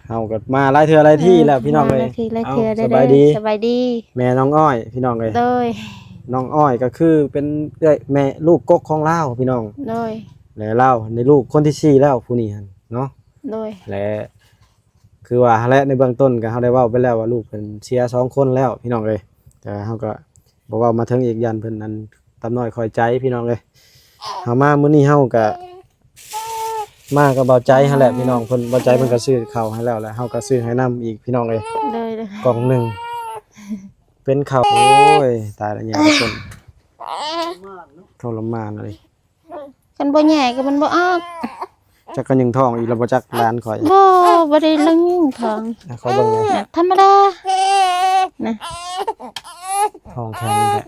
ເຮົາກໍມາຫຼາຍເທື່ອຫຼາຍທີແລ້ວພີ່ນ້ອງເອີຍ. ເອີ ຫຼາຍເທື່ອຫຼາຍທີ. ເອົ້າ ສະບາຍດີ ສະບາຍດີ ແມ່ນ້ອງອ້ອຍພີ່ນ້ອງເອີຍ. ໂດຍ ນ້ອງອ້ອຍກໍຄືເປັນເອື້ອຍແມ່ລູກກົກຂອງລາວພີ່ນ້ອງ. ໂດຍ ແລະລາວໃນລູກຄົນທີສີ່ແລ້ວຜູ້ນີ້ຫັ້ນເນາະ. ໂດຍ ແລະຄືວ່າຫັ້ນແຫຼະ ໃນເບື້ອງຕົ້ນກໍເຮົາໄດ້ເວົ້າໄປແລ້ວວ່າລູກເພິ່ນເສຍສອງຄົນແລ້ວພີ່ນ້ອງເອີຍ. ແຕ່ເຮົາກໍບໍ່ເວົ້າມາເຖິງອີກ ຢ້ານເພິ່ນອັນ ຕຳນ້ອຍຂ້ອຍໃຈພີ່ນ້ອງເອີຍ. ເຮົາມາມື້ນີ້ເຮົາກະມາກັບເບົາໃຈຫັ້ນແຫຼະພີ່ນ້ອງ. ເພິ່ນ ເບົາໃຈເພິ່ນກໍຊື້ເຂົ້າໃຫ້ແລ້ວ ແລະເຮົາກໍຊື້ໃຫ້ນຳອີກພີ່ນ້ອງເອີຍ. ໂດຍໆ ກ່ອງໜຶ່ງເປັນເຂົ້າ. ໂອ້ຍ ຕາຍແລ້ວ ຍາມຄົນ ທໍລະມານເລີຍ. ຄັນບໍ່ແຍ່ກໍມັນບໍ່ອອກ. ຈັກກະຍິງທ້ອງອີກແລ້ວບໍ່ຈັກ ຫຼານຂ້ອຍ. ບໍ່ ບໍ່ໄດ້ລະຍິງທ້ອງ. ອ່ະ ຂໍເບິ່ງແດ່. ນະ ທຳມະດານະ. ທ້ອງແຂງແທ້.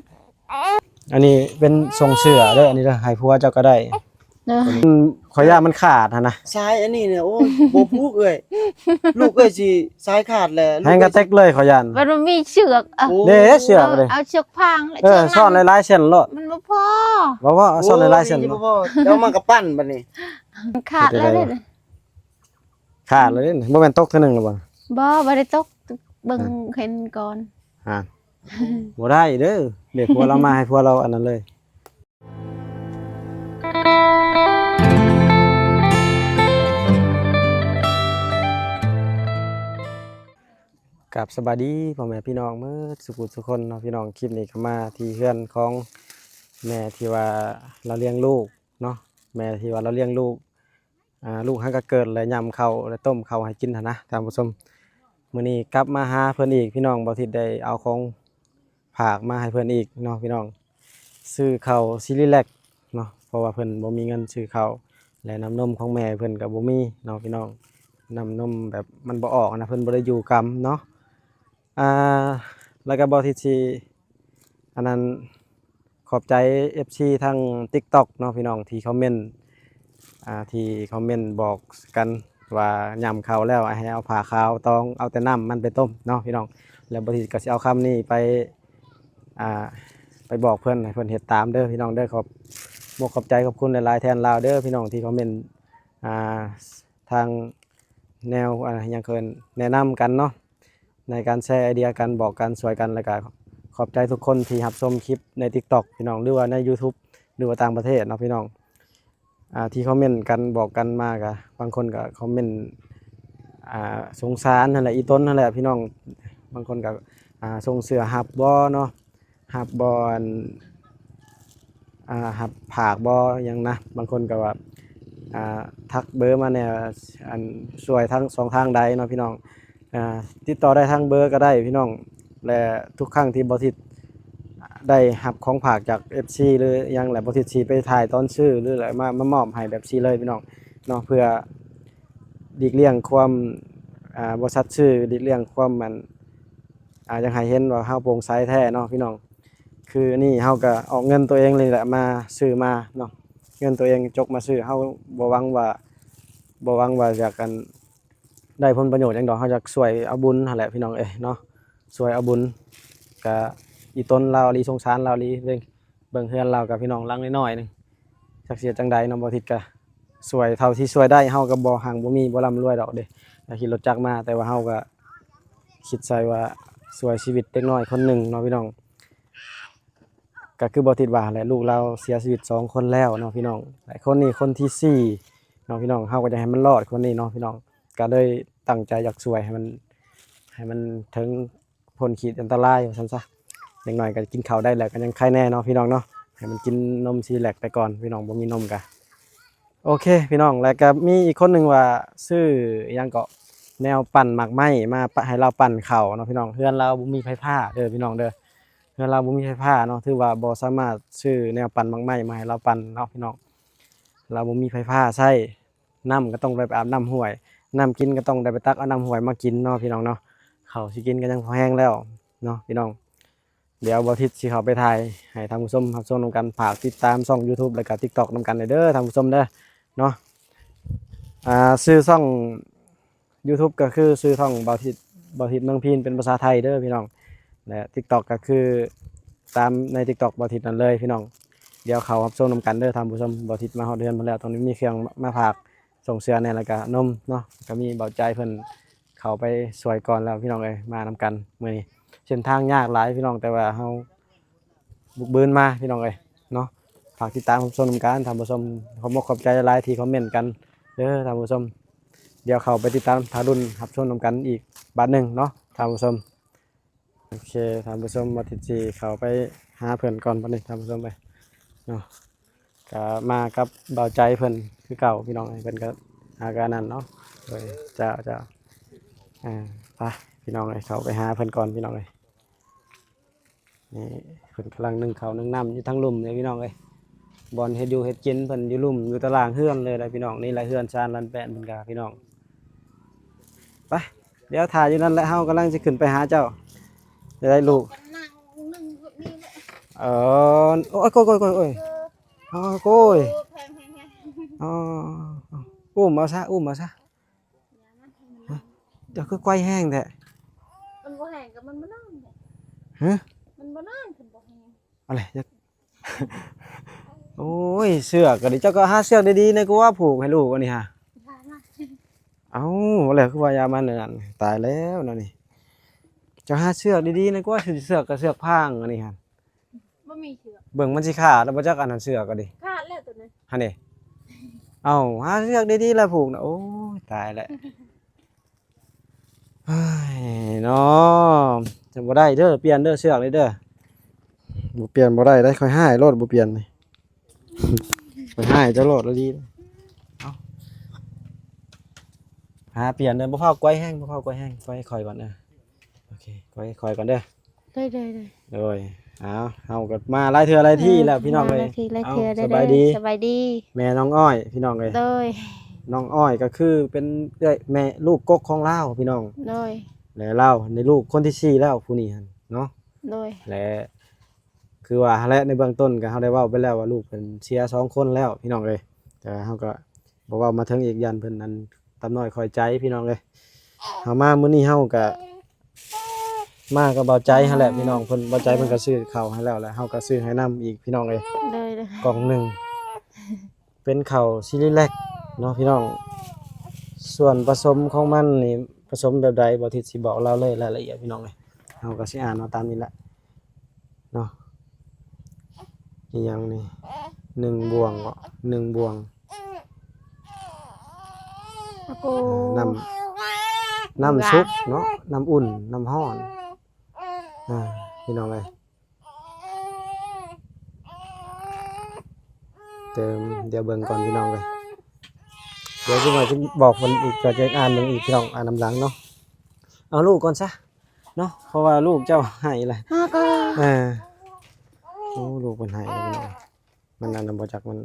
ອັນນີ້ເປັນຊົງເສື້ອເດີ ອັນນີ້ເດີ ໃຫ້ຜົວເຈົ້າກໍໄດ້. ໂດຍ ອືມ ຂ້ອຍຢ້ານມັນຂາດຫັ້ນນະ. ສາຍອັນນີ້ນະ ໂອ້ຍ ບໍ່ຜູກເອີຍ. ລູກເອີຍ ຊິສາຍຂາດແລ້ວ ແຮງກະເຕັກເລີຍ ຂ້ອຍຢ້ານ. ມັນບໍ່ມີເຊືອກ. ເອົ້າ ໂອ້ ເດ້ ເຊືອກເດ້ ເອົາເຊືອກພາງ. ເອີ ເຊືອກນັ້ນ ຊ້ອນຫຼາຍໆເສັ້ນໂລດ. ມັນບໍ່ພໍ. ບໍ່ ບໍ່ ຊ້ອນຫຼາຍໆເສັ້ນ. ໂອ້ຍ ບໍ່ພໍ. ເອົາມາກະປັ່ນບັດນີ້. ມັນຂາດແລ້ວເດ້. ຂາດແລ້ວເດ້. ບໍ່ແມ່ນຕົກເທື່ອໜຶ່ງແລ້ວບໍ່? ບໍ່ ບໍ່ໄດ້ຕົກ. ເບິ່ງ ຫັ້ນ ເຫັນກ່ອນ. ຫັ້ນ ບໍ່ໄດ້ເດີ. ເດ ຜົວລາວມາໃຫ້ຜົວລາວອັນນັ້ນເລີຍ. ກາບສະບາຍດີພໍ່ແມ່ພີ່ນ້ອງເໝິດສູ່ຜູ້ສູ່ຄົນເນາະພີ່ນ້ອງ. ຄລິບນີ້ກໍມາທີ່ເຮືອນຂອງແມ່ທີ່ວ່າລາວລ້ຽງລູກເນາະ ແມ່ທີ່ວ່າລາວລ້ຽງລູກ. ອ່າ ລູກຫາກໍເກີດ ແລະ ຫຍ້ຳເຂົ້າ ແລະ ຕົ້ມເຂົ້າໃຫ້ກິນຫັ້ນນະທ່ານຜູ້ຊົມ. ມື້ນີ້ກັບມາຫາເພິ່ນອີກພີ່ນ້ອງ. ບ່າວທິດໄດ້ເອົາຂອງຝາກມາໃຫ້ເພິ່ນອີກເນາະພີ່ນ້ອງ. ຊື້ເຂົ້າຊີຣີແລັກເນາະ ເພາະວ່າເພິ່ນບໍ່ມີເງິນຊື້ເຂົ້າ ແລະ ນ້ຳນົມຂອງແມ່ເພິ່ນກໍບໍ່ມີເນາະພີ່ນ້ອງ. ນ້ຳນົມແບບມັນບໍ່ອອກນະ ເພິ່ນບໍ່ໄດ້ຢູ່ກຳເນາະ. ອ່າ ແລ້ວກໍບ່າວທິດຊິ ອັນນັ້ນ ຂອບໃຈເອັຟຊີທາງຕິກຕັອກເນາະພີ່ນ້ອງ ທີ່ຄອມເມັນ ອ່າ ທີ່ຄອມເມັນບອກກັນວ່າ ຫຍ້ຳເຂົ້າແລ້ວໃຫ້ເອົາຜ້າຂາວຕອງ ເອົາແຕ່ນ້ຳມັນໄປຕົ້ມເນາະພີ່ນ້ອງ. ແລ້ວບ່າວທິດກໍຊິເອົາຄຳນີ້ໄປ ອ່າ ໄປບອກເພິ່ນ ໃຫ້ເພິ່ນເຮັດຕາມເດີພີ່ນ້ອງເດີ. ຂອບມົກຂອບໃຈຂອບຄຸນຫຼາຍໆແທນລາວເດີພີ່ນ້ອງ ທີ່ຄອມເມັນ ອ່າ ທາງແນວ ອ່າ ຫຍັງເອີ້ນ ແນະນຳກັນເນາະ ໃນການແຊໄອເດຍກັນ ບອກກັນ ຊ່ວຍກັນ. ແລ້ວກະຂອບໃຈທຸກຄົນທີ່ຮັບຊົມຄລິບໃນຕິກຕັອກພີ່ນ້ອງ ຫຼືວ່າໃນຢູທູບ ຫຼືວ່າຕ່າງປະເທດເນາະພີ່ນ້ອງ ອ່າ ທີ່ຄອມເມັນກັນ ບອກກັນມາ. ກະບາງຄົນກະຄອມເມັນ ອ່າ ສົງສານຫັ້ນແຫຼະ ອີ່ຕົນຫັ້ນແຫຼະພີ່ນ້ອງ. ບາງຄົນກະ ອ່າ ສົ່ງເສື້ອຮັບບໍ່ເນາະ ຮັບບໍ່ ອັນ ອ່າ ຮັບຝາກບໍ່ຫຍັງນະ. ບາງຄົນກໍວ່າ ອ່າ ທັກເບີມາແດ່ ອັນ ຊ່ວຍທາງຊ່ອງທາງໃດເນາະພີ່ນ້ອງ. ອ່າ ຕິດຕໍ່ໄດ້ທາງເບີກໍໄດ້ພີ່ນ້ອງ. ແລະ ທຸກຄັ້ງທີ່ບ່າວທິດໄດ້ຮັບຂອງຝາກຈາກເອັຟຊີ ຫຼືຫຍັງ ແລະ ບ່າວທິດຊິໄປຖ່າຍຕອນຊື້ ຫຼື ແລະ ມາ ມາມອບໃຫ້ແບບຊີ້ເລີຍພີ່ນ້ອງເນາະ ເພື່ອຫຼີກລ່ຽງຄວາມ ອ່າ ບໍ່ສັດຊື່ ຫຼີກລ່ຽງຄວາມ ອັນ ອ່າ ຢາກໃຫ້ເຫັນວ່າເຮົາໂປ່ງໃສແທ້ເນາະພີ່ນ້ອງ. ຄືນີ້ເຮົາກໍອອກເງິນຕົວເອງນີ້ແຫຼະມາຊື້ມາເນາະ ເງິນຕົວເອງຈົກມາຊື້. ເຮົາບໍ່ຫວັງວ່າ ບໍ່ຫວັງວ່າຢາກ ອັນ ໄດ້ຜົນປະໂຫຍດຫຍັງດອກ ເຮົາຢາກຊ່ວຍເອົາບຸນຫັ້ນແຫຼະພີ່ນ້ອງເອີຍເນາະ ຊ່ວຍເອົາບຸນ. ກະອີ່ຕົນລາວອີ່ຫຼີ ສົງສານລາວອີ່ຫຼີ ເບິ່ງ ເບິ່ງເຮືອນລາວກັບພີ່ນ້ອງຫຼັງນ້ອຍໆໜຶ່ງ ຈັກຊິເຮັດຈັ່ງໃດເນາະ. ບ່າວທິດກະຊ່ວຍເທົ່າທີ່ຊ່ວຍໄດ້ ເຮົາກໍບໍ່ຮັ່ງບໍ່ມີ ບໍ່ລ່ຳລວຍດອກເດ້ ກະຂີ່ລົດຈັກມາ ແຕ່ວ່າເຮົາກໍຄິດໃສ່ວ່າຊ່ວຍຊີວິດເດັກນ້ອຍຄົນໜຶ່ງເນາະພີ່ນ້ອງ. ກໍຄືບ່າວທິດວ່າແຫຼະ ລູກລາວເສຍຊີວິດສອງຄົນແລ້ວເນາະພີ່ນ້ອງ ແລະ ຄົນນີ້ຄົນທີສີ່ເນາະພີ່ນ້ອງ. ເຮົາກໍຢາກໃຫ້ມັນລອດຄົນນີ້ເນາະພີ່ນ້ອງ ກໍເລີຍຕັ້ງໃຈຢາກຊ່ວຍໃຫ້ມັນ ໃຫ້ມັນເຖິງພົ້ນຂີດອັນຕະລາຍວ່າຊັ້ນຊະ. ຢ່າງໜ້ອຍກໍກິນເຂົ້າໄດ້ແລ້ວ ກໍຍັງໄຄແນ່ເນາະພີ່ນ້ອງເນາະ ໃຫ້ມັນກິນນົມຊີແລັກໄປກ່ອນພີ່ນ້ອງ. ບໍ່ມີນົມກະ ໂອເຄພີ່ນ້ອງ. ແລ້ວກໍມີອີກຄົນໜຶ່ງວ່າຊື້ຫຍັງເກາະ ແນວປັ່ນໝາກໄມ້ມາປະ ໃຫ້ລາວປັ່ນເຂົ້າເນາະພີ່ນ້ອງ. ເຮືອນລາວບໍ່ມີໄຟຟ້າເດີພີ່ນ້ອງເດີ ເຮືອນລາວບໍ່ມີໄຟຟ້າເນາະ ຖືວ່າບໍ່ສາມາດຊື້ແນວປັ່ນໝາກໄມ້ມາໃຫ້ລາວປັ່ນເນາະພີ່ນ້ອງ. ລາວບໍ່ມີໄຟຟ້າໃຊ້ ນ້ຳກໍຕ້ອງໄດ້ໄປອາບນ້ຳຫ້ວຍ ນ້ຳກິນກໍຕ້ອງໄດ້ໄປຕັກເອົານ້ຳຫ້ວຍມາກິນເນາະພີ່ນ້ອງເນາະ. ເຂົ້າຊິກິນກໍຍັງພໍແຮງແລ້ວເນາະພີ່ນ້ອງ. ດຽວບ່າວທິດຊິເຂົ້າໄປຖ່າຍໃຫ້ທ່ານຜູ້ຊົມຮັບຊົມນຳກັນ. ຝາກຕິດຕາມຊ່ອງຢູທູບ ແລ້ວກໍຕິກຕັອກນຳກັນເດີທ່ານຜູ້ຊົມເດີເນາະ. ອ່າ ຊື່ຊ່ອງຢູທູບກໍຄືຊື່ຊ່ອງບ່າວທິດ ບ່າວທິດເມືອງພີນ ເປັນພາສາໄທເດີພີ່ນ້ອງ ແລະ ຕິກຕັອກກໍຄືຕາມໃນຕິກຕັອກບ່າວທິດນັ້ນເລີຍພີ່ນ້ອງ. ດຽວເຂົ້າຮັບຊົມນຳກັນເດີທ່ານຜູ້ຊົມ. ບ່າວທິດມາຮອດເຮືອນເພິ່ນແລ້ວ ຕ້ອງໄດ້ມີເຄື່ອງມາ ມາຝາກ ສົ່ງເສື້ອແດ່ ແລ້ວກະນົມເນາະ ກະມີເບົາໃຈເພິ່ນ ເຂົ້າໄປຊ່ວຍກ່ອນແລ້ວພີ່ນ້ອງເອີຍ. ມານຳກັນມື້ນີ້ ເສັ້ນທາງຍາກຫຼາຍພີ່ນ້ອງ ແຕ່ວ່າເຮົາບຸກບືນມາພີ່ນ້ອງເອີຍເນາະ. ຝາກຕິດຕາມຮັບຊົມນຳກັນທ່ານຜູ້ຊົມ. ຂອບອົກຂອບໃຈຫຼາຍໆທີ່ຄອມເມັນກັນເດີທ່ານຜູ້ຊົມ. ດຽວເຂົ້າໄປຕິດຕາມທາລຸນຮັບຊົມນຳກັນອີກບາດໜຶ່ງເນາະທ່ານຜູ້ຊົມ. ໂອເຄ ທ່ານຜູ້ຊົມ ມາຕິດຊິເຂົ້າໄປຫາເພິ່ນກ່ອນບັດນີ້ທ່ານຜູ້ຊົມເອີຍເນາະ. ກະມາກັບບ່າວໃຈເພິ່ນຄືເກົ່າພີ່ນ້ອງເອີຍ. ເພິ່ນກະຫາກະນັ້ນເນາະ. ໂດຍ ເຈົ້າ ເຈົ້າ ອ່າ ໄປພີ່ນ້ອງເອີຍ ເຂົ້າໄປຫາເພິ່ນກ່ອນພີ່ນ້ອງເອີຍ. ນີ້ເພິ່ນກຳລັງໜຶ້ງເຂົ້າໜຶ້ງນ້ຳຢູ່ທາງລຸ່ມເດ້ພີ່ນ້ອງເອີຍ. ບ່ອນເຮັດຢູ່ເຮັດກິນເພິ່ນຢູ່ລຸ່ມ ຢູ່ຕາລ່າງເຮືອນເລີຍນະພີ່ນ້ອງ. ນີ້ລະເຮືອນຊານລານແປ້ນເພິ່ນກະພີ່ນ້ອງ. ໄປ ດຽວຖ້າຢູ່ນັ້ນແຫຼະ ເຮົາກຳລັງຊິຂຶ້ນໄປຫາເຈົ້າ. ໄດ້ລູກ ເອີ ໂອ້ຍ ໂອ້ຍ ໂອ້ຍ ໂອ້ຍ ໂອ້ຍ ໂອ້ຍ ແພງໆໆ ອໍ ອຸ້ມເອົາຊະ ອຸ້ມເອົາຊະ. ຮະ ເຈົ້າຄືໄກວແຮງແທ້? ມັນບໍ່ແຮງກໍມັນບໍ່ນອນແຫຼະ. ຮະ ມັນບໍ່ນອນ ຄັນບໍ່ແຮງ. ອັນໃດ ໂອ້ຍ ເຊືອກກໍດີ ເຈົ້າກໍຫາເຊືອກດີໆແດ່ກວ່າ ຜູກໃຫ້ລູກອັນນີ້ຫາ. ເອົ້າ ແລ້ວຄືວ່າຢ່າມັນອັນນັ້ນ ຕາຍແລ້ວແນວນີ້. ເຈົ້າຫາເຊືອກດີໆແດ່ກວ່າ ເຊືອກກໍເຊືອກພາງອັນນີ້ຫັ້ນ. ບໍ່ມີເຊືອກ ເບິ່ງມັນຊິຂາດແລ້ວບໍ່ຈັກ ອັນນັ້ນເຊືອກກໍດີ ຂາດແລ້ວໂຕນັ້ນ ຫັ້ນເດ. ເອົ້າ ຫາເຊືອກດີໆແລ້ວຜູກນະ. ໂອ້ຍ ຕາຍແລ້ວ. ເຮີ້ຍເນາະ ຈະບໍ່ໄດ້ເດີ ປ່ຽນເດີ ເຊືອກນີ້ເດີ. ບໍ່ປ່ຽນບໍ່ໄດ້ເດ້ ຂ້ອຍຮ້າຍໂລດ ບໍ່ປ່ຽນນີ້ ຂ້ອຍຮ້າຍເຈົ້າໂລດອີ່ຫຼີ. ເອົ້າ ຫາປ່ຽນເດີ ບໍ່ຟ້າວໄກວແຮງ ບໍ່ຟ້າວໄກວແຮງ ໄກວຄ່ອຍກ່ອນເດີ. ໂອເຄ ໄກວຄ່ອຍກ່ອນເດີ. ໂດຍ ໂດຍ ເອົາ ເຮົາກໍມາຫຼາຍເທື່ອຫຼາຍທີແລ້ວ ເອີ ພີ່ນ້ອງເອີຍ. ມາຫຼາຍທີຫຼາຍເທື່ອເດີ. ເອົ້າ ສະບາຍດີ ສະບາຍດີ ແມ່ນ້ອງອ້ອຍ ພີ່ນ້ອງເອີຍ. ໂດຍ ນ້ອງອ້ອຍກໍຄືເປັນເອື້ອຍແມ່ລູກກົກຂອງລາວ ພີ່ນ້ອງ. ໂດຍ ແລະລາວໃນລູກຄົນທີສີ່ແລ້ວ ຜູ້ນີ້ຫັ້ນເນາະ. ໂດຍ ແລະຄືວ່າຫັ້ນແຫຼະ ໃນເບື້ອງຕົ້ນກໍເຮົາໄດ້ເວົ້າໄປແລ້ວວ່າ ລູກເພິ່ນເສຍສອງຄົນແລ້ວ ພີ່ນ້ອງເອີຍ. ແຕ່ເຮົາກໍບໍ່ເວົ້າມາເຖິງອີກ ຢ້ານເພິ່ນອັນ ຕຳນ້ອຍຂ້ອຍໃຈ ພີ່ນ້ອງເອີຍ. ເຮົາມາມື້ນີ້ເຮົາກະມາກັບບ່າວໃຈຫັ້ນແຫຼະພີ່ນ້ອງ. ເພິ່ນ ບ່າວໃຈເພິ່ນກະຊື້ເຂົ້າໃຫ້ແລ້ວ ແລະເຮົາກະຊື້ໃຫ້ນຳອີກ ພີ່ນ້ອງເອີຍ. ໂດຍ ໂດຍ ກ່ອງໜຶ່ງ ເປັນເຂົ້າຊີຣີແລັກເນາະພີ່ນ້ອງ. ສ່ວນປະສົມຂອງມັນນີ້ ປະສົມແບບໃດ ບ່າວທິດຊິບອກລາວເລີຍລາຍລະອຽດ ພີ່ນ້ອງເອີຍ. ເຮົາກະຊິອ່ານເອົາຕາມນີ້ແຫຼະ ເນາະ. ອີຫຍັງນີ້ ໜຶ່ງບ່ວງເບາະ ໜຶ່ງບ່ວງ. ໂອ້ ເອີ ນ້ຳ ນ້ຳສຸກເນາະ ນ້ຳອຸ່ນ ນ້ຳຮ້ອນ. ອ່າ ພີ່ນ້ອງເອີຍ ເຕີມ ດຽວເບິ່ງກ່ອນ ພີ່ນ້ອງເອີຍ. ດຽວຊິມາຊິບອກເພິ່ນອີກ ຈະ ຈະອ່ານເບິ່ງອີກ ພີ່ນ້ອງ ອ່ານນຳຫຼັງເນາະ. ເອົາລູກກ່ອນຊະ ເນາະ ເພາະວ່າລູກເຈົ້າໄຫ້ລະ ຮະກໍ ເອີ ໂອ້ ລູກເພິ່ນໄຫ້ລະ ພີ່ນ້ອງ. ມັນອັນນັ້ນບໍ່ຈັກ ມັນ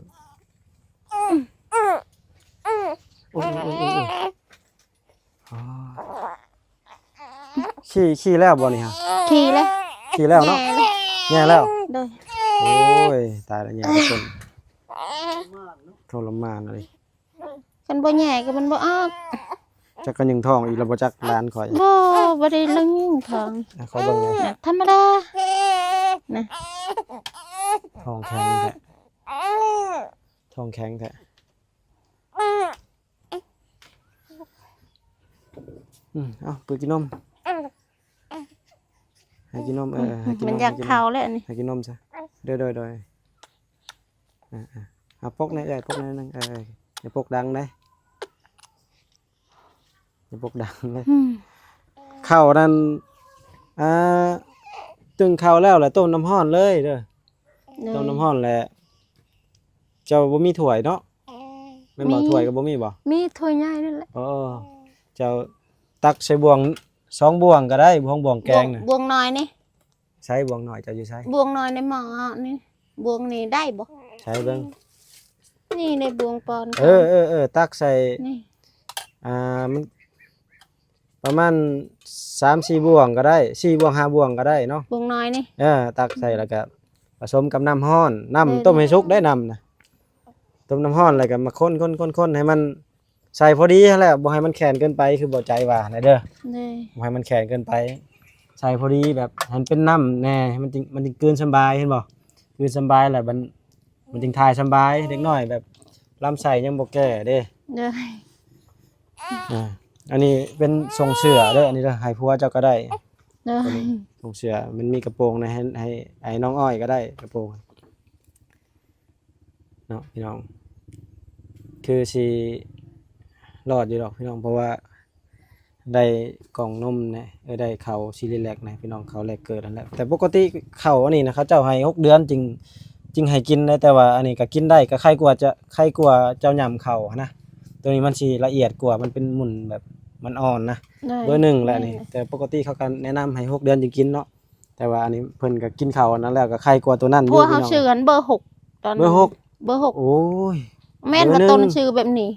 ໂອ້ຍ ໂອ້ຍ ໂອ້ຍ ໂອ້ຍ ອໍ ຂີ່ ຂີ່ແລ້ວບໍ່ນີ້ຮະ? ຂີ່ແລ້ວ ຂີ່ແລ້ວເນາະ ແຍ່ແລ້ວ ແຍ່ແລ້ວ. ໂດຍ ໂອ້ຍ ຕາຍລະ ແຍ່ທຸກຄົນ ທໍລະມານເລີຍ. ຄັນບໍ່ແຍ່ກໍມັນບໍ່ອອກ. ຈັກກະຍັງທ້ອງອີກລະບໍ່ຈັກ ຫຼານຂ້ອຍ. ບໍ່ ບໍ່ໄດ້ລະຍິງທ້ອງ. ອ່ະ ຂໍເບິ່ງແດ່. ທຳມະດານະ. ທ້ອງແຂງແທ້ ທ້ອງແຂງແທ້. ອືມ ເອົາ ປຶກກິນນົມ ໃຫ້ກິນນົມ. ເອີ ໃຫ້ກິນນົມ ມັນຢາກເຂົ້າແລ້ວນີ້ ໃຫ້ກິນນົມຊະ. ໂດຍ ໂດຍ ໂດຍ. ອ່າ ອ່າ ປົກແດ່ເອື້ອຍ ປົກແດ່ໜຶ່ງ. ເອີ ຢ່າປົກດັງເດ້ ຢ່າປົກດັງເດ້. ອືມ ເຂົ້ານັ້ນ ອ່າ ຕຶງເຂົ້າແລ້ວລະຕົ້ມນ້ຳຮ້ອນເລີຍເດີ. ໂດຍ ຕົ້ມນ້ຳຮ້ອນແຫຼະ. ເຈົ້າບໍ່ມີຖ້ວຍເນາະ? ແມ່ນບໍ່? ມີ ຖ້ວຍກໍບໍ່ມີບໍ່? ມີຖ້ວຍໃຫຍ່ນັ້ນແຫຼະ. ເອີ ເຈົ້າຕັກໃສ່ບ່ວງ ສອງບ່ວງກໍໄດ້ ບ່ວງ ບ່ວງແກງນະ. ບ່ວງ ບ່ວງນ້ອຍນີ້. ໃສບ່ວງນ້ອຍເຈົ້າຢູ່ໃສ? ບ່ວງນ້ອຍໃນໝໍ້ນີ້ ບ່ວງນີ້ໄດ້ບໍ່? ໃສເບິ່ງ ນີ້ໃນບ່ວງປ່ອນ. ເອີ ເອີ ເອີ ຕັກໃສ່ນີ້ ອ່າ ມັນປະມານສາມສີ່ບ່ວງກໍໄດ້ ສີ່ບ່ວງຫ້າບ່ວງກໍໄດ້ເນາະ ບ່ວງນ້ອຍນີ້. ເອີ ຕັກໃສ່ແລ້ວກໍປະສົມກັບນ້ຳຮ້ອນ ນ້ຳ ເອີ ຕົ້ມໃຫ້ສຸກໄດ້ນ້ຳນະ ຕົ້ມນ້ຳຮ້ອນແລ້ວກໍມາຄົນໆໆໃຫ້ມັນ ໃສ່ພໍດີຫັ້ນແຫຼະ ບໍ່ໃຫ້ມັນແຂນເກີນໄປ ຄືບໍ່ໃຈວ່າຫັ້ນແຫຼະເດີ. ໂດຍ ບໍ່ໃຫ້ມັນແຂນເກີນໄປ ໃສ່ພໍດີແບບໃຫ້ມັນເປັນນ້ຳແດ່ ໃຫ້ມັນຈຶ່ງ ມັນຈຶ່ງກືນສຳບາຍ ເຫັນບໍ່? ກືນສຳບາຍແລ້ວມັນ ມັນຈຶ່ງຖ່າຍສຳບາຍ. ເດັກນ້ອຍແບບລຳໄສ້ຍັງບໍ່ແກ່ເດ້. ໂດຍ ອ່າ ອັນນີ້ເປັນຊົງເສື້ອເດີ ອັນນີ້ເດີ ໃຫ້ຜົວເຈົ້າກໍໄດ້ ໂດຍ ຕົວນີ້ຊົງເສື້ອ ມັນມີກະໂປງໃນ ໃຫ້ ໃຫ້ ໃຫ້ນ້ອງອ້ອຍກໍໄດ້ກະໂປງເນາະພີ່ນ້ອງ ຄືຊິລອດຢູ່ດອກພີ່ນ້ອງ ເພາະວ່າ ໄດ້ກ່ອງນົມແດ່ ເອີ ໄດ້ເຂົ້າຊີຣີແລັກແດ່ພີ່ນ້ອງ ເຂົ້າແລກເກີດຫັ້ນແຫຼະ ແຕ່ປົກກະຕິເຂົ້າອັນນີ້ນະ ເຂົາເຈົ້າໃຫ້ຫົກເດືອນຈຶ່ງ ຈຶ່ງໃຫ້ກິນໄດ໋ ແຕ່ວ່າອັນນີ້ກໍກິນໄດ້ ກໍໄຄກວ່າຈະ ໄຄກວ່າເຈົ້າຫຍ້ຳເຂົ້າຫັ້ນນະ ໂຕນີ້ມັນຊິລະອຽດກວ່າ ມັນເປັນໝຸ່ນແບບມັນອ່ອນນະ ໂດຍ ເບີໜຶ່ງແຫຼະນີ້ ແມ່ນ ແຕ່ປົກກະຕິເຂົາກໍແນະນຳໃຫ້ຫົກເດືອນຈຶ່ງກິນເນາະ ແຕ່ວ່າອັນນີ້ເພິ່ນກໍກິນເຂົ້າອັນນັ້ນແລ້ວ ກໍໄຄກວ່າໂຕນັ້ນຢູ່ ພວກເຮົາຊື້ອັນເບີຫົກ ຕອນເບີຫົກ ເບີຫົກ ໂອ້ຍ ແມ່ນ ເບີໜຶ່ງ ກໍຕົນຊື້ແບບນີ້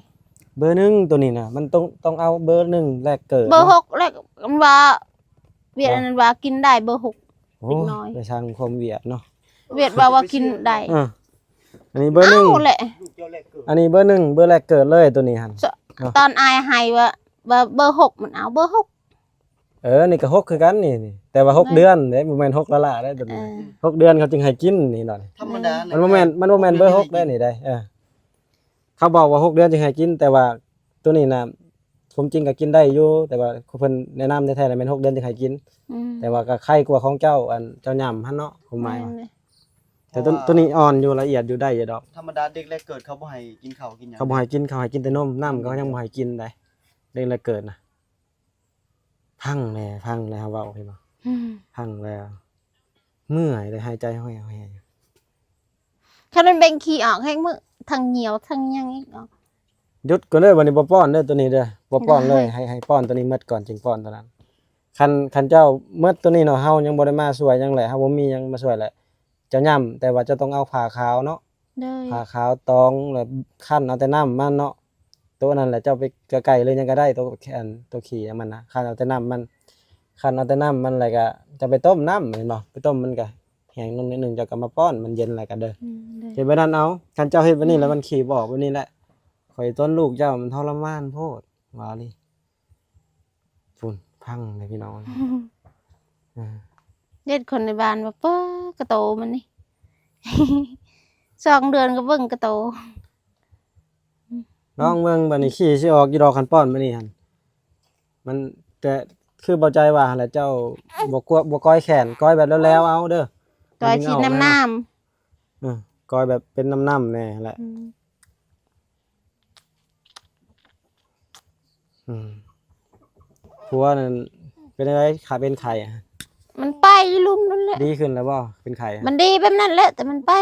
ເບີໜຶ່ງ ໂຕນີ້ນະ ມັນຕ້ອງ ຕ້ອງເອົາເບີໜຶ່ງແລກເກີດ ເບີຫົກ ແລກ ອັນວ່າ ວຽດອັນນັ້ນວ່າກິນໄດ້ເບີຫົກ ໂອ້ຍ ເດັກນ້ອຍ ໄປສ້າງຄວາມວຽດເນາະ ວຽດວ່າ ວ່າກິນໄດ້ ເອີ ອັນນີ້ເບີໜຶ່ງ ເອົາແຫຼະ ອັນນີ້ເບີໜຶ່ງ ເບີແລກເກີດເລີຍໂຕນີ້ຫັ້ນ ຕອນອ້າຍໃຫ້ວ່າ ວ່າເບີຫົກ ມັນເອົາເບີຫົກ ເອີ ນີ້ກໍຫົກຄືກັນນີ້ ນີ້ ແຕ່ວ່າຫົກເດືອນເດ້ ບໍ່ແມ່ນຫົກລ້າໆເດ້ໂຕນີ້ ເອີ ຫົກເດືອນເຂົາຈຶ່ງໃຫ້ກິນນີ້ເນາະ ທຳມະດາ ມັນບໍ່ແມ່ນ ມັນບໍ່ແມ່ນເບີຫົກເດ້ນີ້ເດ້ ເອີ ເຂົາບອກວ່າຫົກເດືອນຈຶ່ງໃຫ້ກິນ ແຕ່ວ່າໂຕນີ້ນະ ຄວາມຈິງກໍກິນໄດ້ຢູ່ ແຕ່ວ່າເພິ່ນແນະນຳແທ້ໆລະແມ່ນຫົກເດືອນຈຶ່ງໃຫ້ກິນ ອືມ ແຕ່ວ່າກໍໄຄກວ່າຂອງເຈົ້າ ອັນເຈົ້າຫຍ້ຳຫັ້ນເນາະ ຄວາມໝາຍວ່າ ແມ່ນເລີຍ ແຕ່ໂຕ ເພາະວ່າ ໂຕນີ້ອ່ອນຢູ່ ລະອຽດຢູ່ ໄດ້ຢູ່ດອກ ທຳມະດາເດັກແລກເກີດເຂົາບໍ່ໃຫ້ກິນເຂົ້າກິນຫຍັງ ເຂົາບໍ່ໃຫ້ກິນເຂົ້າ ໃຫ້ກິນແຕ່ນົມ ນ້ຳກໍຍັງບໍ່ໃຫ້ກິນໄດ໋ ເດັກແລກເກີດນະ ພັງແດ່ ພັງແດ່ ເຮົາເວົ້າເຫັນບໍ່ ອືມ ພັງແລ້ວ ເມື່ອຍເລີຍ ຫາຍໃຈຫ້ອຍໆ ຄັນມັນເບັ່ງຂີ້ອອກແຮງມື້ ທັງຍ່ຽວທັງຫຍັງອີກເນາະ ຢຸດກ່ອນເດີ ບັດນີ້ບໍ່ປ້ອນເດີ ໂຕນີ້ເດີ ບໍ່ປ້ອນເລີຍ ໄດ້ ໃຫ້ ໃຫ້ປ້ອນໂຕນີ້ໝົດກ່ອນ ຈຶ່ງປ້ອນໂຕນັ້ນ ຄັນ ຄັນເຈົ້າໝົດໂຕນີ້ເນາະ ເຮົາຍັງບໍ່ໄດ້ມາຊ່ວຍຫຍັງແຫຼະ ເຮົາບໍ່ມີຫຍັງມາຊ່ວຍແຫຼະ ເຈົ້າຫຍ້ຳ ແຕ່ວ່າເຈົ້າຕ້ອງເອົາຜ້າຂາວເນາະ ໂດຍ ຜ້າຂາວຕອງ ແລ້ວຄັ້ນເອົາແຕ່ນ້ຳມັນເນາະ ໂຕນັ້ນແຫຼະ ເຈົ້າໄປໃກ້ໆ ຫຼືຫຍັງກໍໄດ້ ໂຕ ອັນ ໂຕຂີ້ມັນນະ ຄັ້ນເອົາແຕ່ນ້ຳມັນ ຄັ້ນເອົາແຕ່ນ້ຳມັນ ແລ້ວກໍຈະໄປຕົ້ມນ້ຳ ເຫັນບໍ່ ໄປຕົ້ມມັນກໍແຫ້ງລົງໜ້ອຍໜຶ່ງ ເຈົ້າກໍມາປ້ອນ ມັນເຢັນແລ້ວກໍເດີ ອືມ ໂດຍ ເຮັດແບບນັ້ນເອົາ ຄັນເຈົ້າເຮັດແບບນີ້ແລ້ວ ອືມ ມັນຂີ້ບໍ່ອອກແບບນີ້ແຫຼະ ຂ້ອຍຕົນລູກເຈົ້າມັນທໍລະມານໂພດ ວ່າອີ່ຫຼີ ພຸ້ນ ພັງເລີຍພີ່ນ້ອງ ເອີ ເດັດຄົນໃນບ້ານວ່າ ເປີ ກະໂຕມັນນີ້ ສອງເດືອນກໍເບິ່ງກະໂຕ ລອງເບິ່ງ ບັດນີ້ຂີ້ຊິອອກຢູ່ດອກ ຄັນປ້ອນບັດນີ້ຫັ້ນ ມັນ ແຕ່ຄືເບົາໃຈວ່າຫັ້ນແຫຼະ ເຈົ້າບໍ່ກວດ ບໍ່ກ້ອຍແຂນ ກ້ອຍແບບແລ້ວໆເອົາເດີ ກ້ອຍຊິນ້ຳໆ ເອີ ກ້ອຍແບບເປັນນ້ຳໆແດ່ຫັ້ນແຫຼະ ອືມ ອືມ ຜົວນັ້ນເປັນຈັ່ງໃດ ຂາເປັນໄຂ້ ມັນໄປລຸ່ມນັ້ນແຫຼະ ດີຂຶ້ນແລ້ວບໍ່ ເປັນໄຂ້ ມັນດີແບບນັ້ນແຫຼະ ແຕ່ມັນໄປ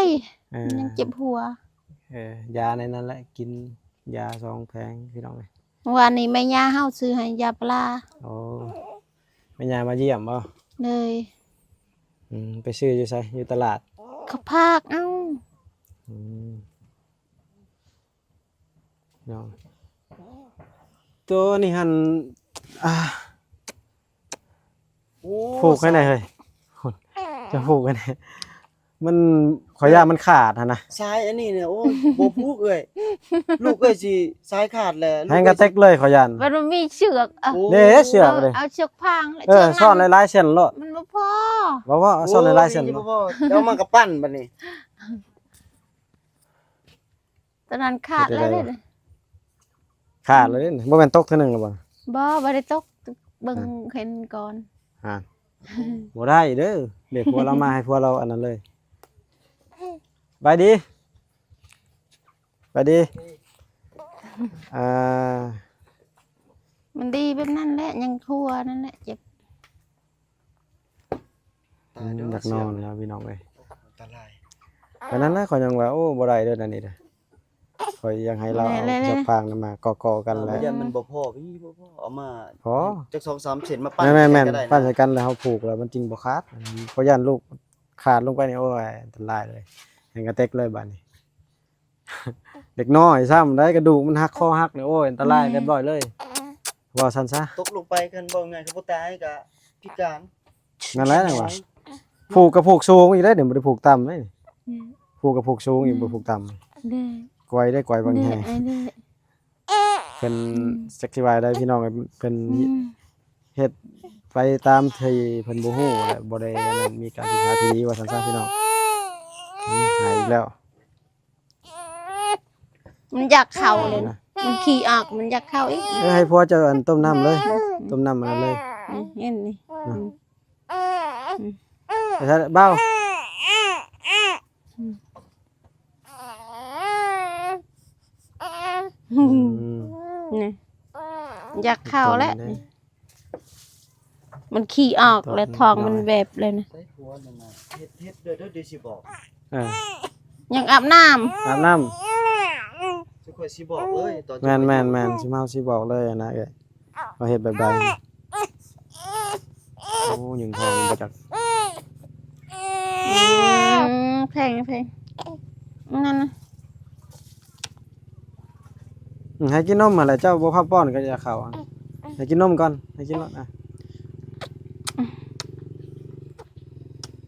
ເອີ ມັນຍັງເຈັບຫົວ ເອີ ຢາໃນນັ້ນແຫຼະ ກິນຢາສອງແຜງພີ່ນ້ອງເອີຍ ເມື່ອວານນີ້ແມ່ຍ່າເຮົາຊື້ໃຫ້ຢາປາ ໂອ້ ແມ່ຍ່າມາຢ້ຽມບໍ່ ເລີຍ ອືມ ໄປຊື້ຢູ່ໃສ ຢູ່ຕະຫຼາດ ເຂົາຝາກເອົາ ອືມ ເນາະ ໂຕນີ້ຫັ້ນ ອ່າ ໂອ້ ຜູກໃຫ້ແດ່ເຮີ້ຍ ຈະຜູກໃຫ້ແດ່ ມັນ ຂ້ອຍຢ້ານມັນຂາດຫັ້ນນະ ສາຍອັນນີ້ນະ ໂອ້ຍ ບໍ່ຜູກເອື້ອຍ ລູກເອື້ອຍຊິສາຍຂາດແຫຼະ ແຮງກະເຕັກເລີຍ ຂ້ອຍຢ້ານ ມັນບໍ່ມີເຊືອກ ເອີ ໂອ້ ເດ້ ເຊືອກເດ້ ເອົາເຊືອກພາງ ເອີ ເຊືອກນັ້ນ ຊ້ອນຫຼາຍໆເສັ້ນໂລດ ມັນບໍ່ພໍ ບໍ່ພໍ ຊ້ອນຫຼາຍໆເສັ້ນ ໂອ້ຍ ບໍ່ພໍ ເອົາມາກະປັ່ນບັດນີ້ ຕອນນັ້ນຂາດແລ້ວເດ້ ຂາດແລ້ວເດ້ ບໍ່ແມ່ນຕົກເທື່ອໜຶ່ງແລ້ວບໍ່ ບໍ່ ບໍ່ໄດ້ຕົກ ເບິ່ງ ຫັ້ນ ເຫັນກ່ອນ ຫັ້ນ ບໍ່ໄດ້ເດີ ດຽວຜົວລາວມາໃຫ້ຜົວລາວອັນນັ້ນເລີຍ ໄປດີ ໄປດີ ອ່າ ມັນດີແບບນັ້ນແຫຼະ ຍັງທົ່ວນັ້ນແຫຼະ ເຈັບ ຕາຍເດີ ອືມ ຢາກນອນແລ້ວພີ່ນ້ອງເອີຍ ອັນຕະລາຍ ກໍນັ້ນແຫຼະ ຂ້ອຍຍັງວ່າ ໂອ້ ບໍ່ໄດ້ເດີ ອັນນີ້ເດີ ຂ້ອຍຍັງໃຫ້ລາວເອົາ ແມ່ນໆໆ ເຊືອກຟາງນັ້ນມາກໍໆກັນແຫຼະ ຢ້ານມັນບໍ່ພໍ ບໍ່ພໍ ເອົາມາ ພໍ ຈັກສອງສາມເສັ້ນມາປັ່ນ ແມ່ນໆ ໃສ່ກັນກໍໄດ້ນະ ປັ່ນໃສ່ກັນແລ້ວເຮົາຜູກແລ້ວມັນຈຶ່ງບໍ່ຂາດ ເພາະຢ້ານລູກຂາດລົງໄປນີ້ ໂອ້ຍ ອັນຕະລາຍເລີຍ ແຮງກະເຕັກເລີຍບາດນີ້ ເດັກນ້ອຍຊ້ຳໄດ໋ ກະດູກມັນຫັກ ຄໍຫັກນີ້ ໂອ້ຍ ອັນຕະລາຍ ແມ່ນ ຮຽບຮ້ອຍເລີຍ ເວົ້າຊັ້ນຊະ ຕົກລົງໄປ ຄັນເວົ້າງ່າຍ ຄັນບໍ່ຕາຍກະພິການ ນັ້ນແຫຼະ ຈັ່ງວ່າ ຜູກກະຜູກສູງອີກເດ້ ບໍ່ໄດ້ຜູກຕ່ຳເດ້ ອືມ ຜູກກະຜູກສູງອີກ ອືມ ບໍ່ຜູກຕ່ຳ ເດ້ ກວາຍເດ້ ກວາຍບາງແຫ່ງ ເດ້ ເພິ່ນ ອືມ ຈັກຊິວ່າໃດພີ່ນ້ອງ ເພິ່ນ ອືມ ເຮັດໄປຕາມທີ່ເພິ່ນບໍ່ຮູ້ແຫຼະ ບໍ່ໄດ້ອັນນັ້ນ ມີການສຶກສາທີ່ດີ ວ່າຊັ້ນຊະພີ່ນ້ອງ ອືມ ຫາຍອີກແລ້ວ ມັນຢາກເຂົ້າເລີຍ ເອີ ມັນຂີ້ອອກ ມັນຢາກເຂົ້າອີກ. ເອີ ໃຫ້ຜົວເຈົ້າອັນຕົ້ມນ້ຳເລີຍ ອືມ ຕົ້ມນ້ຳອັນນັ້ນເລີຍ. ອືມ ເຫັນນີ້ ນະ ອືມ ອືມ ເອົາຊະ ເບົາ. ອືມ ອືມ ນີ້ ຢາກເຂົ້າແລ້ວ. ມັນຂີ້ອອກແລ້ວ ທ້ອງມັນແວບເລີຍນະ. ໃສ່ຫົວນັ້ນນະ ເຮັດ ເຮັດເດີ ເດີຊິບອກ. ເອີ ຍັງອາບນ້ຳ ອາບນ້ຳ. ຊິຂ້ອຍຊິບອກເລີຍຕອນ. ແມ່ນໆໆ ຊິມາຊິບອກເລີຍນະເອີຍ ວ່າເຮັດແບບໃດ. ໂອ້ ຍິງທ້ອງບໍ່ຈັກ. ອືມ ແພງ ແພງ ນັ້ນນະ. ອືມ ໃຫ້ກິນນົມຫັ້ນແຫຼະ ເຈົ້າບໍ່ພາປ້ອນກໍຢ່າເຂົ້າ. ໃຫ້ກິນນົມກ່ອນ ໃຫ້ກິນນົມ ອ່ະ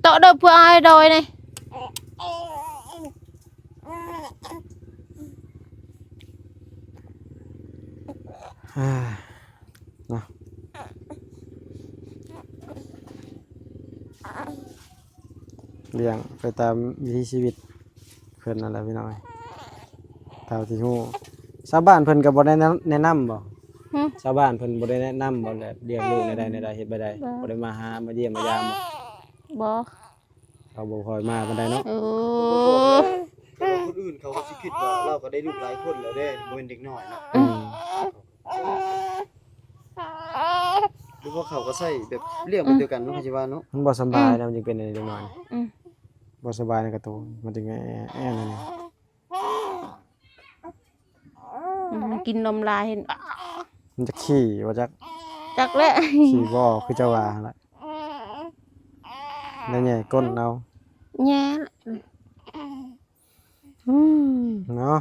ໂຕະເດີ ເພື່ອເອົາໃຫ້ໂດຍນີ້. ເນາະ ລ້ຽງໄປຕາມວິຖີຊີວິດເພິ່ນນັ້ນແຫຼະພີ່ນ້ອງເອີຍ ເທົ່າທີ່ຮູ້. ຊາວບ້ານເພິ່ນກໍບໍ່ໄດ້ແນະນຳບໍ່? ຫຶ? ຊາວບ້ານເພິ່ນບໍ່ໄດ້ແນະນຳບໍ່ ແບບລ້ຽງລູກແນວໃດແນວໃດ ເຮັດແບບໃດ? ບໍ່ ບໍ່ໄດ້ມາຫາມາຢ້ຽມມາຢາມບໍ່? ບໍ່ ເຂົາບໍ່ຄ່ອຍມາປານໃດເນາະ. ເອີ ແຕ່ວ່າຄົນອື່ນເຂົາກໍຊິຄິດວ່າລາວກໍໄດ້ລູກຫຼາຍຄົນແລ້ວເດ້ ບໍ່ແມ່ນເດັກນ້ອຍເນາະ. ອືມ ຫຼືວ່າເຂົາກໍໃຊ້ແບບລ້ຽງແບບດຽວກັນເນາະ ອືມ ເຂົາຊິວ່າເນາະ. ມັນບໍ່ສະບາຍນະ ອືມ ມັນຈຶ່ງເປັນອັນນີ້ເດັກນ້ອຍ. ອືມ ບໍ່ສະບາຍໃນກະໂຕ ມັນຈຶ່ງແອ ແອແນວນີ້. ອືມ ກິນນົມຫຼາຍ ມັນຈະຂີ້ບໍ່ຈັກ ຈັກແຫຼະ ຂີ້ບໍ່ຄືເຈົ້າວ່າຫັ້ນລະ ໄດ້ແຫຍ່ກົ້ນເອົາ ແຫຍ່ ອືມ ເນາະ.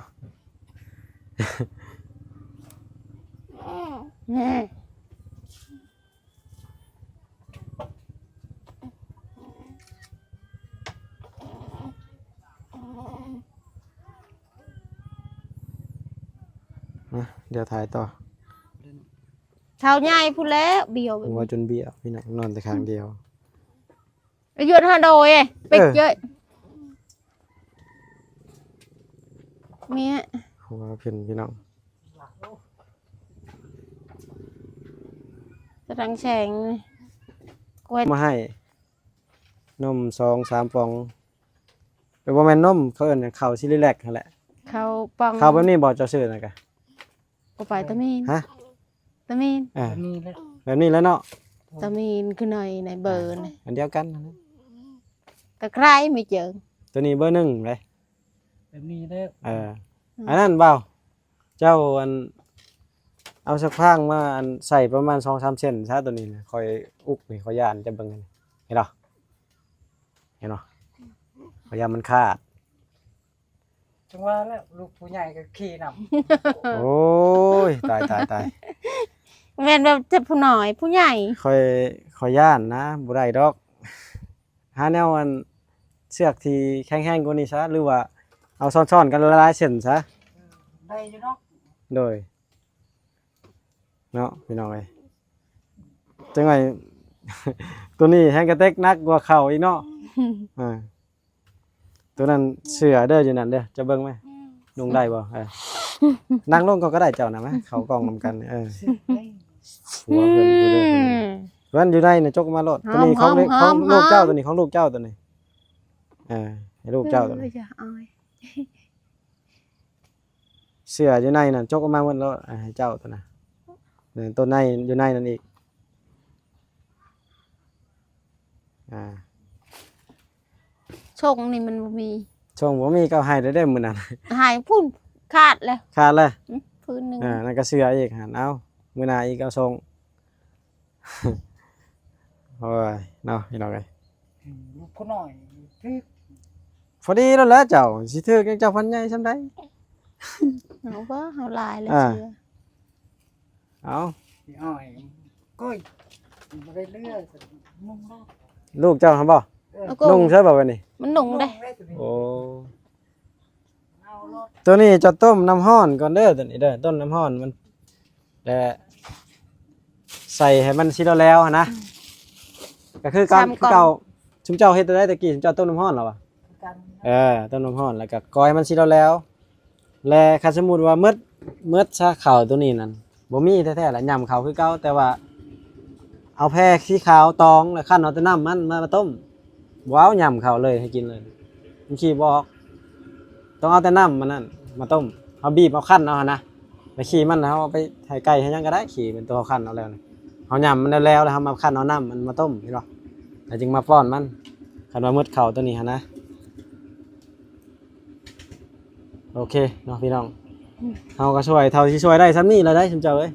ມາ ດຽວຖ່າຍຕໍ່. ເຖົ້າໃຫຍ່ພຸ້ນແຫຼະ ບ້ຽວ ຫົວຈົນບ້ຽວ ພີ່ນ້ອງ ນອນແຕ່ຂ້າງດຽວ. ອາຍຸເທົ່າໃດເອີຍ ເປັກເອີຍ ເມຍ ຫົວເພິ່ນພີ່ນ້ອງ ຕະດັງແສງ ມາໃຫ້ນົມສອງສາມປ່ອງ. ເອີ ບໍ່ແມ່ນນົມ ເຂົາເອີ້ນເຂົ້າຊີຣີແລັກຫັ້ນແຫຼະ ເຂົ້າປ່ອງ ເຂົ້າແບບນີ້ບໍ່ ເຈົ້າຊື້ນະກະ? ບໍ່ໄປຕາມີນ ຮະ? ຕາມີນ ເອີ ແບບນີ້ແຫຼະ ແບບນີ້ແຫຼະເນາະ ຕາມີນຄືໜ້ອຍໃນເບີນ ອັນດຽວກັນຫັ້ນນະ ຕະໄຄຮ້ມີເຈີ ໂຕນີ້ເບີໜຶ່ງເດ້ ແບບນີ້ເດ້. ເອີ ອືມ ອັນນັ້ນບ່າວ ເຈົ້າ ອັນ ເອົາສັກຟາງມາ ອັນ ໃສ່ປະມານສອງສາມເຊັນຊະ ໂຕນີ້ນະ ຂ້ອຍອຸກນີ້ ຂ້ອຍຢ້ານ ເຈົ້າເບິ່ງຫັ້ນ ເຫັນບໍ່ ເຫັນບໍ່ ຂ້ອຍຢ້ານມັນຂາດ. ຈັ່ງວ່າແລ້ວ ລູກຜູ້ໃຫຍ່ກໍຂີ່ນຳ. ໂອ້ຍ ຕາຍ ຕາຍ ຕາຍ ແມ່ນແບບເຈັບຜູ້ນ້ອຍ ຜູ້ໃຫຍ່ ຂ້ອຍ ຂ້ອຍຢ້ານນະ ບໍ່ໄດ້ດອກ ຫາແນວ ອັນ ເຊືອກທີ່ແຂງແຮງກວ່ານີ້ຊະ ຫຼືວ່າເອົາຊ້ອນໆກັນຫຼາຍໆເສັ້ນຊະ ໄດ້ຢູ່ເນາະ. ໂດຍ ເນາະ ພີ່ນ້ອງເອີຍ ຈັ່ງໃດ ໂຕນີ້ແຮງກະເຕັກໜັກກວ່າເຂົາອີກເນາະ. ອ່າ ໂຕນັ້ນເສື້ອເດີ ຢູ່ນັ້ນເດີ ຈະເບິ່ງໄໝ ນຸ່ງໄດ້ບໍ່? ເອີ ນັ່ງລົງກ່ອນກໍໄດ້ ເຈົ້ານະ ມາເຂົ້າກ້ອງນຳກັນ. ເອີ ຜົວເພິ່ນຢູ່ເດີ ເພິ່ນຢູ່ໃນນະ ຈົກອອກມາໂລດ. ໂຕນີ້ຂອງ ຂອງລູກເຈົ້າ ໂຕນີ້ຂອງລູກເຈົ້າ ໂຕນີ້ ເອີ ໃຫ້ລູກເຈົ້າ ໂຕນີ້ ເສື້ອຢູ່ໃນນັ້ນ ຈົກອອກມາໝົດແລ້ວ ໃຫ້ເຈົ້າໂຕນະ ໂຕໃນຢູ່ໃນນັ້ນອີກ. ອ່າ ຊົງນີ້ມັນບໍ່ມີ ຊົງບໍ່ມີ ກໍໃຫ້ໄດ້ເດ້ມື້ນັ້ນ ໃຫ້ພຸ້ນ ຂາດແລ້ວ ຂາດແລ້ວ ອືມ ພື້ນໜຶ່ງ ອ່າ ນັ້ນກໍເສື້ອອີກຫັ້ນ. ເອົາ ມື້ໜ້າອີກເອົາຊົງ. ໂອ້ຍ ເນາະ ພີ່ນ້ອງເອີຍ ອືມ ລູກຜູ້ນ້ອຍຖືກ ພໍດີແລ້ວແຫຼະ ເຈົ້າຊິຖືກຫຍັງ ເຈົ້າພັນໃຫຍ່ສ່ຳໃດ. ເຮົາບໍ່ ເຮົາຫຼາຍແລ້ວ ອ່າ ເຊື່ອ ເອົາ ອ້ອຍ ກ້ອຍ ບໍ່ໄດ້ເລືອ ນຸ່ງແລ້ວ ລູກເຈົ້າຫັ້ນບໍ່? ເອີ ນຸ່ງໃຊ່ບໍ່ບັດນີ້? ມັນນຸ່ງເດ້ ໂອ້ ໂຕນີ້ຈະຕົ້ມນ້ຳຮ້ອນກ່ອນເດີ ໂຕນີ້ເດີ ຕົ້ມນ້ຳຮ້ອນມັນ ແລະ ໃສ່ໃຫ້ມັນຊິແຫຼວໆຫັ້ນນະ ອືມ ກໍຄືກັນ ຄືເກົ່າ. ຊຸມເຈົ້າເຮັດແນວໃດຕະກີ້? ຊຸມເຈົ້າຕົ້ມນ້ຳຮ້ອນແລ້ວວະ? ຄືກັນ ເອີ ຕົ້ມນ້ຳຮ້ອນ ແລ້ວກໍກ່ອຍໃຫ້ມັນຊິແຫຼວ ແລະ ຄັນສົມມຸດວ່າໝົດ ໝົດຊະເຂົ້າໂຕນີ້ນັ້ນ ບໍ່ມີແທ້ໆລະ ຫຍ້ຳເຂົ້າຄືເກົ່າ ແຕ່ວ່າເອົາແພສີຂາວຕອງ ແລ້ວຄັ້ນເອົາແຕ່ນ້ຳມັນມາ ມາຕົ້ມ ບໍ່ເອົາຫຍ້ຳເຂົ້າເລີຍໃຫ້ກິນເລີຍ ມັນຂີ້ບໍ່ອອກ ຕ້ອງເອົາແຕ່ນ້ຳມັນນັ້ນມາຕົ້ມ ເຮົາບີບເອົາ ຄັ້ນເອົາຫັ້ນນະ ແລ້ວຂີ້ມັນເຮົາເອົາໄປໃຫ້ໄກ່ໃຫ້ຫຍັງກໍໄດ້ ຂີ້ມັນໂຕເຮົາຄັ້ນເອົາແລ້ວນະ ເຮົາຫຍ້ຳມັນແລ້ວໆ ແລ້ວເຮົາມາຄັ້ນເອົານ້ຳມັນມາຕົ້ມ ເຫັນບໍ່ ແລ້ວຈຶ່ງມາປ້ອນມັນ ຄັນວ່າໝົດເຂົ້າໂຕນີ້ຫັ້ນນະ. ໂອເຄເນາະພີ່ນ້ອງ ເຮົາກໍຊ່ວຍເທົ່າທີ່ຊ່ວຍໄດ້ຊ່ຳນີ້ລະໄດ໋ ຊຸມເຈົ້າເອີຍ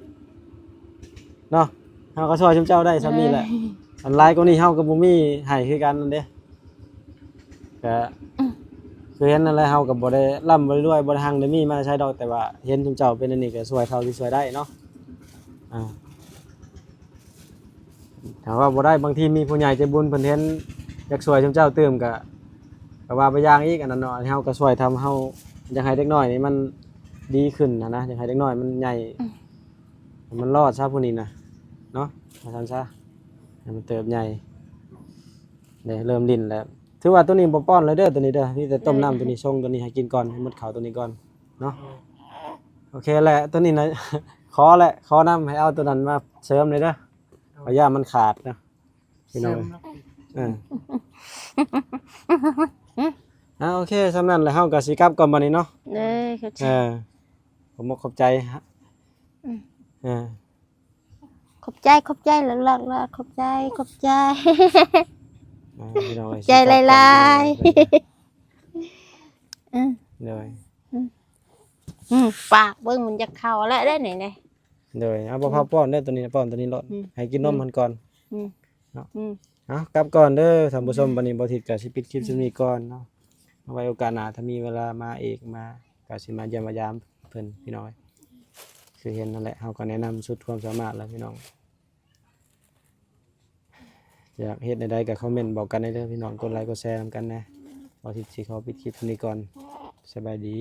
ເນາະ ເຮົາກໍຊ່ວຍຊຸມເຈົ້າໄດ້ຊ່ຳນີ້ແຫຼະ ໂດຍ ອັນຫຼາຍກວ່ານີ້ເຮົາກໍບໍ່ມີໃຫ້ຄືກັນນັ້ນເດ້ ກໍຄືເຫັນນັ້ນແຫຼະ ເຮົາກໍບໍ່ໄດ້ລ່ຳບໍ່ໄດ້ລວຍ ບໍ່ໄດ້ຮັ່ງໄດ້ມີມາແຕ່ໃສດອກ ແຕ່ວ່າເຫັນຊຸມເຈົ້າເປັນອັນນີ້ກໍຊ່ວຍເທົ່າທີ່ຊ່ວຍໄດ້ເນາະ ອ່າ ຖ້າວ່າບໍ່ໄດ້ ບາງທີມີຜູ້ໃຫຍ່ໃຈບຸນເພິ່ນເຫັນ ຢາກຊ່ວຍຊຸມເຈົ້າຕື່ມ ກະ ກະວ່າໄປຢ່າງອີກ ອັນນັ້ນເນາະ ເຮົາກະຊ່ວຍທຳ ເຮົາຢາກໃຫ້ເດັກນ້ອຍນີ້ມັນດີຂຶ້ນຫັ້ນນະ ຢາກໃຫ້ເດັກນ້ອຍມັນໃຫຍ່ ອືມ ໃຫ້ມັນລອດຊະຜູ້ນີ້ນະ ເນາະ ວ່າຊັ້ນຊະ ໃຫ້ມັນເຕີບໃຫຍ່ ໄດ້ເລີ່ມຫຼິ້ນແລ້ວ ຖືວ່າໂຕນີ້ບໍ່ປ້ອນເລີຍເດີ ໂຕນີ້ເດີ ມີແຕ່ຕົ້ມນ້ຳ ໂຕນີ້ຊົງ ໂຕນີ້ໃຫ້ກິນກ່ອນ ໃຫ້ໝົດເຂົ້າໂຕນີ້ກ່ອນເນາະ ໂອເຄແຫຼະ ໂຕນີ້ນະ ຂໍແຫຼະ ຂໍນຳ ໃຫ້ເອົາໂຕນັ້ນມາເສີມແດ່ເດີ ພະຍາຍາມມັນຂາດເນາະ ພີ່ນ້ອງເອີຍ ເອີ ອ່າ ໂອເຄ ສ່ຳນັ້ນແຫຼະ ເຮົາກໍຊິກັບກ່ອນບັດນີ້ເນາະ ເດີ ເອີ ຂອບອົກຂອບໃຈ ອືມ ເອີ ຂອບໃຈ ຂອບໃຈ ຫຼັກໆ ຂອບໃຈ ຂອບໃຈ ອ່າ ພີ່ນ້ອງເອີຍ ຂອບໃຈຫຼາຍໆ ເອີ ໂດຍ ອືມ ອືມ ປາກເບິ່ງມັນຢາກເຂົ້າແລ້ວເດ້ນີ້ເດ້ ໂດຍ ເອົາ ບໍ່ພາ ອືມ ປ້ອນເດີ ໂຕນີ້ປ້ອນໂຕນີ້ໂລດ ອືມ ໃຫ້ກິນນົມ ອືມ ມັນກ່ອນ ອືມ ເນາະ ອືມ ເອົາ ກັບກ່ອນເດີທ່ານຜູ້ຊົມ ອືມ ບັດນີ້ບໍ່ທິດກໍຊິປິດຄລິບ ອືມ ສ່ຳນີ້ກ່ອນເນາະ ເອົາໄວ້ໂອກາດໜ້າ ຖ້າມີເວລາມາອີກ ມາ ກໍຊິມາຢ້ຽມມາຢາມເພິ່ນ ພີ່ນ້ອງເອີຍ ຄືເຫັນນັ້ນແຫຼະ ເຮົາກໍແນະນຳສຸດຄວາມສາມາດແລ້ວ ພີ່ນ້ອງ ຢາກເຮັດແນວໃດກໍຄອມເມັນບອກກັນໄດ້ເດີ ພີ່ນ້ອງ ກົດໄລກົດແຊນຳກັນແດ່ ບໍ່ທິດຊິຂໍປິດຄລິບສ່ຳນີ້ກ່ອນ ສະບາຍດີ.